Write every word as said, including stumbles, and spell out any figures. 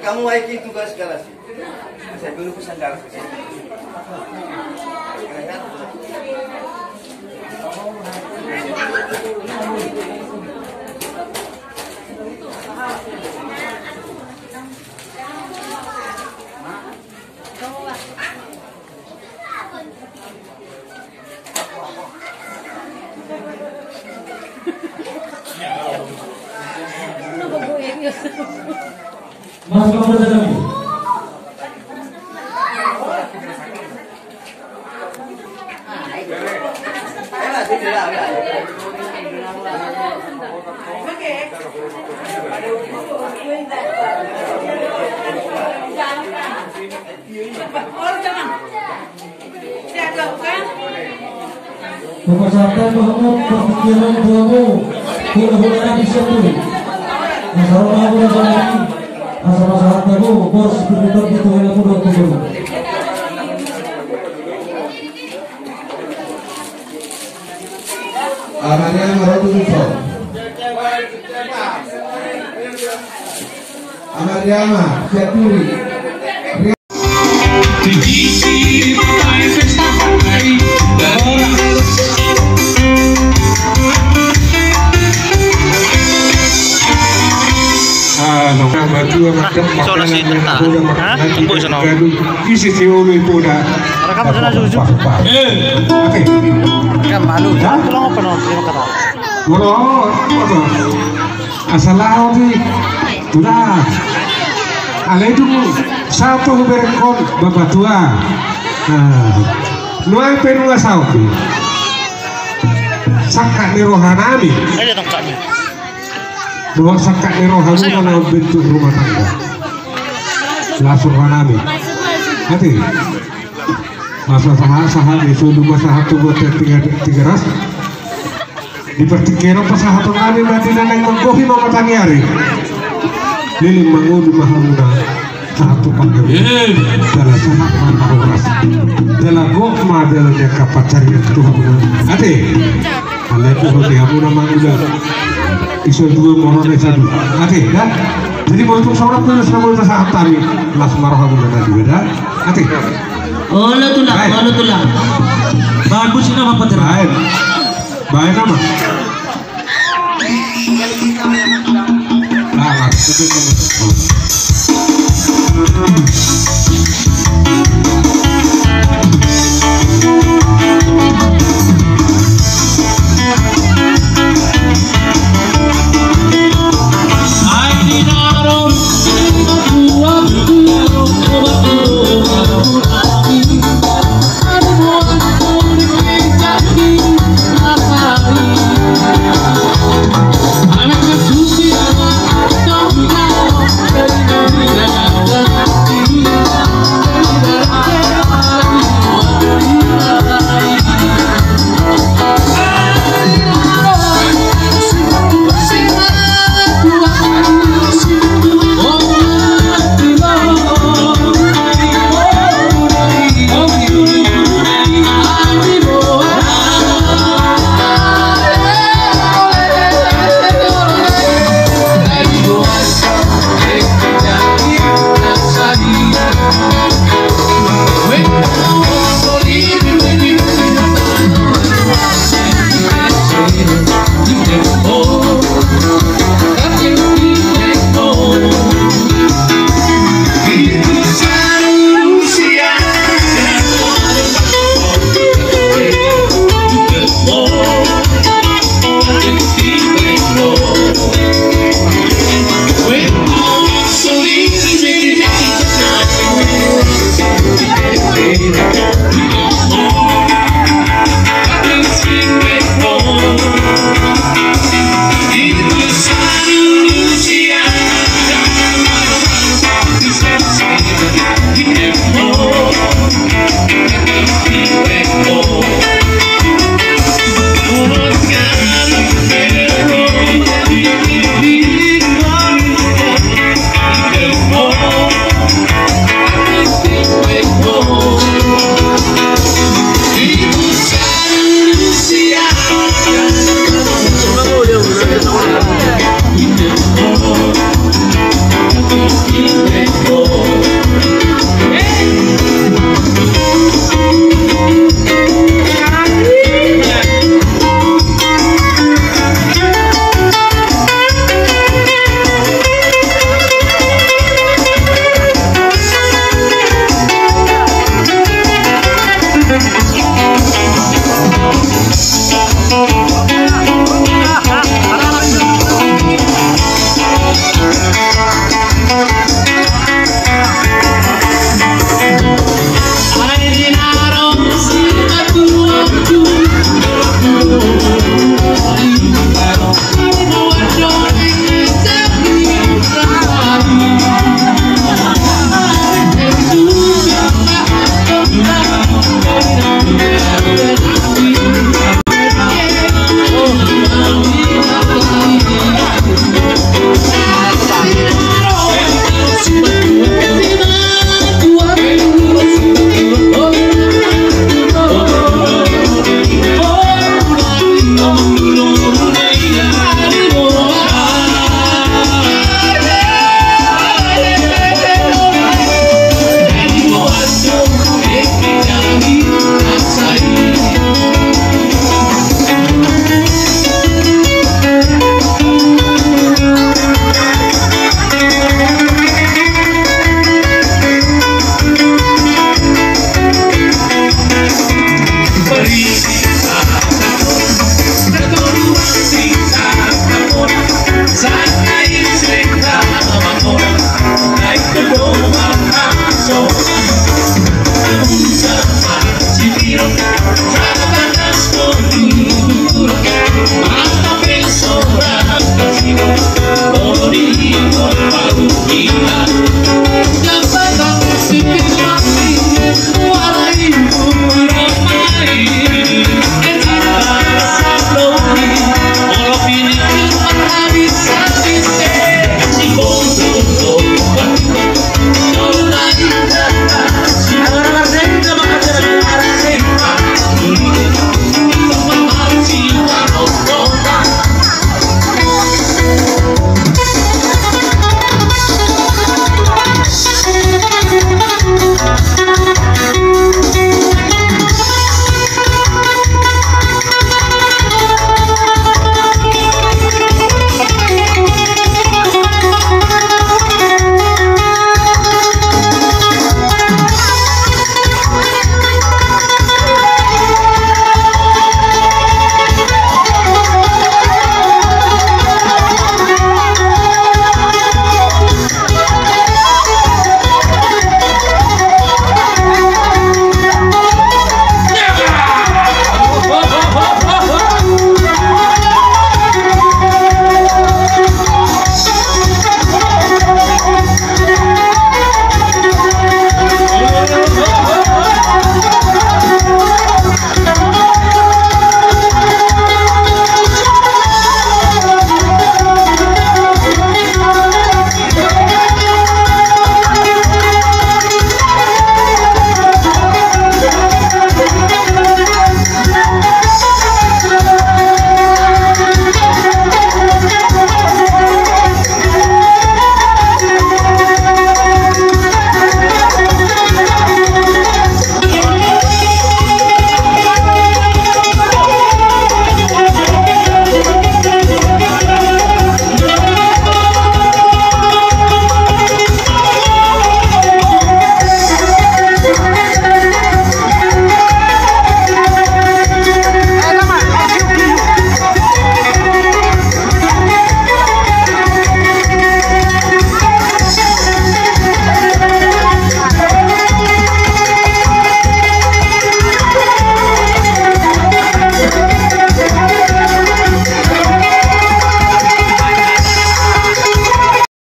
Kamu aiki tugas garasi. Saya dulu pesan garasi. Mas, kamu datang kami. Pasahat ma hamu partingkian on tu hamu hulahula nami sian Turi. Asa ro ma hamu na sonari, asa pasahat hamu boras tu hita, tu hela muda tu guru. Amariama ro tu Turi. Amariama sian Turi. Isi teori poda. Rekam sana, Zuzu. Oke. Rekam malu. Hah? Tolong apa, no? Terima kasih. Molo, molo. Asa laho di. Udah. Alai dung sahat huberengkon bapatua. Nah. Nuaeng pe nunga saut di. Sangkap ni roha nami. Ayo dong, Kak. Nuaeng sangkap ni roha nami na mambentuk rumah tangga. Las roha nami. Ate. Asa sahat, sahat ni solu ma sahat tu buat tiga, tiga ras. Di partingkian on pasahaton nami ma di na naeng manggohi ma mataniari. Leleng mangolu ma hamuna sahat tu panggabean. Jala sahat ma na horas. Jala gok ma jala ni angka pansarian tu hamuna. Ate. Alai tu hoti hamuna mangula. Iso dua moro na sadu. Ate da. Jadi molo tung songon on pe las na molo pasahat hami, las ma roha hamuna na dua da. Ate. Olo tulang, olo tulang. Bagus ini apa, Pater? Baen. Baen, ama.